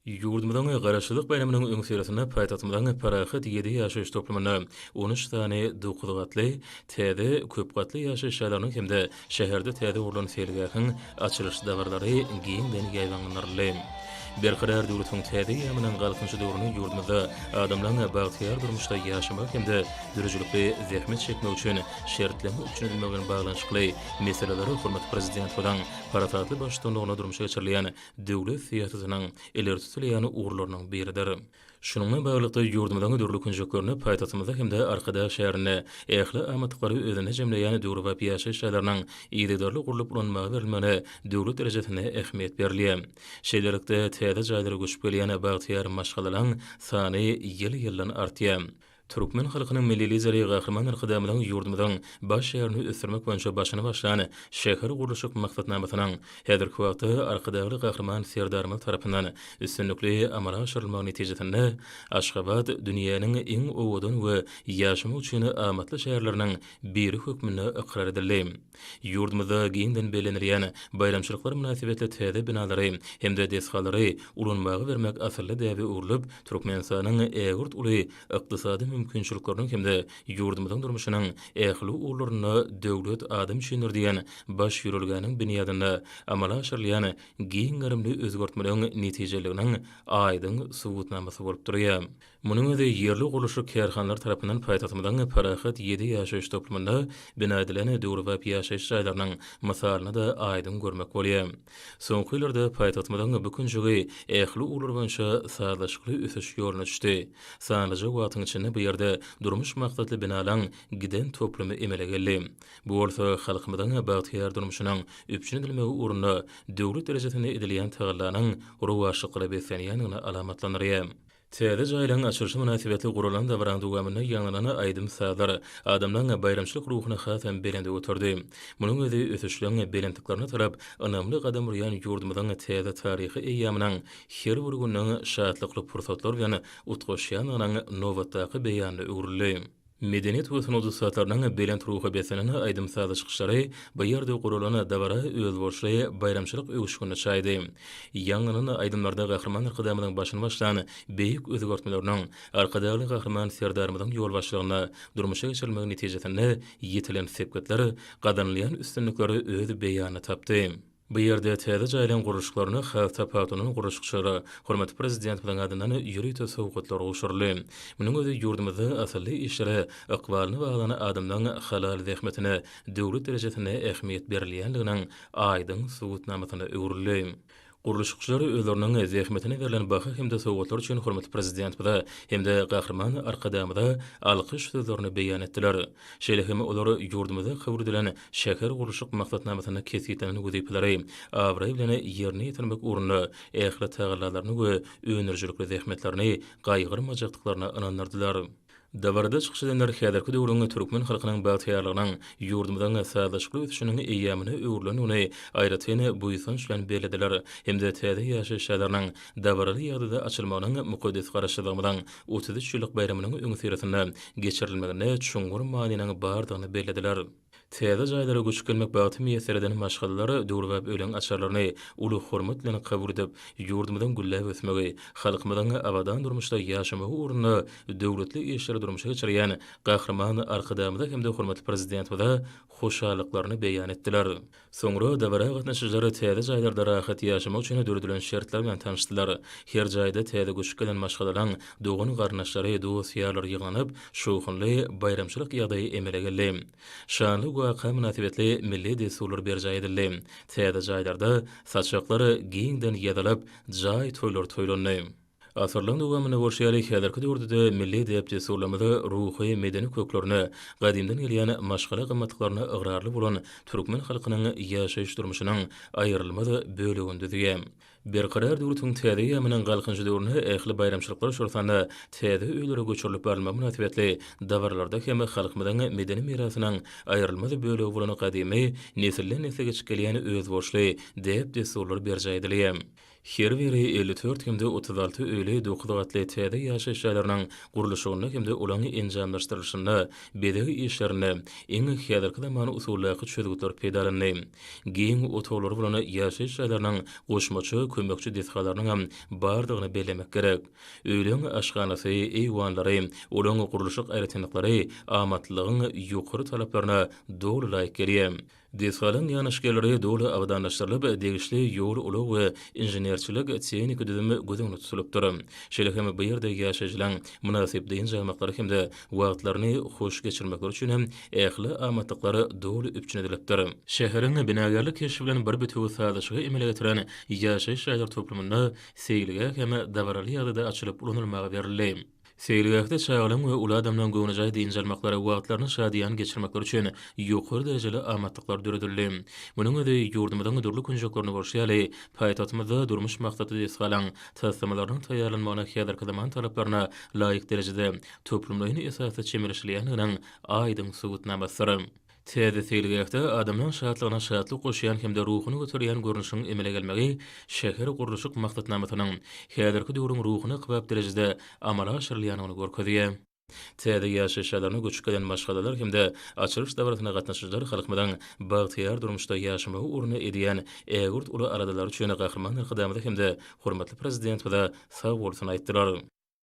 Ýurdumyzyň Garaşsyzlyk baýramynyň öňüsyrasynda paýtagtymyzyň Parahat ýedi ýaşaýyş toplumynda 13 sany 9 gatly täze köp gatly ýaşaýyş jaýlarynyň hem-de şäherde täze gurlan seýilgähiň açylyş dabaralary giňden ýaýbaňlandyryldy. Berkarar döwletiň täze eýýamynyň Galkynyşy döwründe ýurdumyzda adamlaryň bagtyýar durmuşda ýaşamagy hem-de döredijilikli zähmet çekmegi üçin şertleriň üpjün edilmegi bilen baglanyşykly meseleler hormatly Prezidentimiziň parasatly baştutanlygynda durmuşa geçirilýän döwlet syýasatynyň ileri tutulýan ugurlarynyň biridir. Şunuň bilen baglylykda, ýurdumyzyň dürli künjeklerinde, paýtagtymyzda hem-de Arkadag şäherinde ähli amatlyklary özünde jemleýän döwrebap ýaşaýyş jaýlarynyň yzygiderli gurlup ulanmaga berilmegine döwlet derejesinde ähmiýet berilýär. Şeýlelikde, täze jaýlara göçüp gelýän bagtyýar maşgalalaryň sany ýyl-ýyldan artýar. Türkmen halkynyň Milli Lideri Gahryman Arkadagymyzyň ýurdumyzyň baş şäherini ösdürmek boýunça başyny başlan şähergurluşyk maksatnamasynyň häzirki wagtda Arkadagly Gahryman Serdarymyz tarapyndan üstünlikli amala aşyrylmagy netijesinde Aşgabat dünýäniň iň owadan we ýaşamak üçin amatly şäherleriniň biri hökmünde ykrar edildi. Ýurdumyzda giňden bellenilýän baýramçylyklar mynasybetli täze binalary hem-de desgalary ulanmaga bermek asylly däbe öwrülip, Türkmenistanyň ägirt uly ykdysady mümkinçilikleriniň hem-de ýurdumyzyň durmuşynyň ähli ugurlarynda Döwlet adam üçindir diýen baş ýörelgäniň binýadynda amala aşyrylýan giň gerimli özgertmeleriň netijeliliginiň aýdyň subutnamasy bolup durýar. Munuň özi ýerli gurluşyk kärhanalary tarapyndan paýtagtymyzyň Parahat ýedi ýaşaýyş toplumynda bina edilen döwrebap ýaşaýyş jaýlarynyň mysalynda-da aýdyň görmek bolýar. Soňky ýyllarda paýtagtymyzyň bu künjegi ähli ugurlar boýunça sazlaşykly ösüş ýoluna düşdi. Sanlyja wagtyň içinde bu ýerde durmuş maksatly binalaryň giden toplumy emele geldi. Bu bolsa halkymyzyň bagtyýar durmuşynyň üpjün edilmegi ugrunda döwlet derejesinde edilýän tagallanyň rowaçlyklara beslenýändigini alamatlandyrýar. Täze jaýlaryň açylyşy mynasybetli guralan dabaranyň dowamynda ýaňlanan aýdym-sazlar adamlaryň baýramçylyk ruhuny hasam belende göterdi. Munuň özi ösüşleň belentliklerine tarap ynamly gadam urýan ýurdumyzyň täze taryhy eýýamynyň her bir gününiň şatlykly pursatlar bilen utgaşýandygynyň nobatdaky beýanyna öwrüldi. Medeniýet we sungat ussatlarynyň belent ruha beslenen aýdym-sazly çykyşlary bu ýerde guralan dabara özboluşly baýramçylyk öwüşginini çaýdy. Ýaňlanan aýdymlarda Gahryman Arkadagymyzyň başyny başlan beýik özgertmeleriniň Arkadagly Gahryman Serdarymyzyň ýolbaşçylygynda durmuşa geçirilmegi netijesinde ýetilen sepgitler, gazanylýan üstünlikler öz beýanyny tapdy. Bu ýerde täze jaýlaryň gurluşyklaryna has tapawutlanan gurluşykçylara hormatly Prezidentimiziň adyndan ýörite sowgatlar gowşuryldy. Munuň özi ýurdumyzda asylly işlere ykbalyny baglan adamlaryň halal zähmetine döwlet derejesinde ähmiýet berilýändiginiň aýdyň subutnamasyna öwrüldi. Gurluşykçylar özleriniň zähmetine berlen baha hem-de sowgatlar üçin hormatly Prezidentimize hem-de Gahryman Arkadagymyza alkyş sözlerini beýan etdiler. Şeýle hem olar ýurdumyzda kabul edilen şähergurluşyk maksatnamasynda kesgitlenen wezipeleri abraý bilen ýerine ýetirmek ugrunda ähli tagallalaryny we öndürijilikli zähmetlerini gaýgyrmajakdyklaryna ynandyrdylar. Dabarada çykyş edenler häzirki döwrüň türkmen halkynyň bagtyýarlygynyň, ýurdumyzyň sazlaşykly ösüşiniň eýýamyna öwrülendigini aýratyn buýsanç bilen bellediler hem-de täze ýaşaýyş jaýlarynyň dabaraly ýagdaýda açylmagynyň mukaddes Garaşsyzlygymyzyň 33 ýyllyk baýramynyň öňüsyrasynda geçirilmeginde çuňňur manynyň bardygyny bellediler. Täze jaýlara göçüp gelmek bagty miýesser eden maşgalalar döwrebap öýleň açarlaryny uly hormat bilen kabul edip, ýurdumyzyň gülläp ösmegi, halkymyzyň abadan durmuşda ýaşamagy ugrunda döwletli işleri durmuşa geçirýän Gahryman Arkadagymyza hem-de hormatly Prezidentimize hoşallyklaryny beýan etdiler. Soňra dabara gatnaşyjylar täze jaýlarda rahat ýaşamak üçin döredilen şertler bilen tanyşdylar. Her jaýda täze göçüp gelen maşgalalaryň dogan-garyndaşlary, dost-ýarlary ýygnanyp, şowhunly baýramçylyk ýagdaýy emele geldi. Şanly waka mynasybetli milli dessurlar berjaý edildi. Täze jaýlarda saçaklar giňden ýazylyp, jaý toýlary toýlandy. Asyrlaryň dowamynda bolşy ýaly, häzirki döwürde-de milli däp-dessurlarymyza, ruhy, medeni köklerine, gadymdan gelýän maşgala gymmatlyklaryna ygrarly bolan türkmen halkynyň ýaşaýyş-durmuşynyň aýrylmaz bölegini düzýär. Berkarar döwletiň täze eýýamynyň Galkynyşy döwründe ähli baýramçylyklar, şol sanda täze öýlere göçürilip barylmagy mynasybetli dabaralarda hem halkymyzyň medeni mirasynyň aýrylmaz bölegi bolan gadymy, nesilden-nesle geçip gelýän özboluşly däp-dessurlar berjaý edilýär. Her biri 54 hem-de 36 öýli dokuz gatly täze ýaşaýyş jaýlarynyň gurluşygynda hem-de olaryň enjamlaşdyrylyşynda, bezeg işlerinde iň häzirki zaman usuldaky çözgütler peýdalandy. Giň otaglary bolan ýaşaýyş jaýlarynyň goşmaça kömekçi desgalarynyň hem bardygyny bellemek gerek. Öýleň aşhanasy, eýwanlary, olaryň gurluşyk aýratynlyklary amatlylygyň ýokary talaplaryna doly laýyk gelýär. Desgalaryň ýanaşyk doly abadanlaşdyrylyp, degişli ýol-ulag we inženerçilik-tehniki düzüm göz öňünde tutulypdyr. Şeýle hem bu ýerde ýaşaýjylaryň mynasyp dynç almaklary hem-de wagtlaryny hoş geçirmekleri üçin hem ähli amatlyklar doly üpjün edilipdir. Şäheriň binagärlik keşbi bilen bir bitewi sazlaşygy emele getiren ýaşaýyş jaýlar toplumynda seýilgäh hem dabaraly ýagdaýda açylyp ulanylmaga berildi. Seýilgähde çagalaryň we uly adamlaryň göwnejaý dynç almaklary, wagtlaryny şadyýan geçirmekleri üçin ýokary derejeli amatlyklar döredildi. Munuň özi ýurdumyzyň dürli künjeklerinde bolşy ýaly, paýtagtymyzda durmuş maksatly desgalaryň taslamalarynyň taýýarlanmagyna häzirki zaman talaplaryna laýyk derejede toplumlaýyn esasda çemeleşilýändiginiň aýdyň subutnamasydyr. Täze seýilgähde adamlaryň şatlygyna şatlyk goşýan hem-de ruhuny göterýän görnüşiň emele gelmegi şäher gurluşyk maksatnamasynyň häzirki döwrüň ruhuna kybap derejede amala aşyrylýandygyny görkezýär. Täze ýaşaýyş jaýlaryna göçüp gelen maşgalalar hem-de açylyş dabarasyna gatnaşyjylar halkymyzyň bagtyýar durmuşda ýaşamagy ugrunda edýän ägirt uly aladalary üçin Gahryman Arkadagymyza hem-de hormatly Prezidentimize sagbolsun aýtdylar.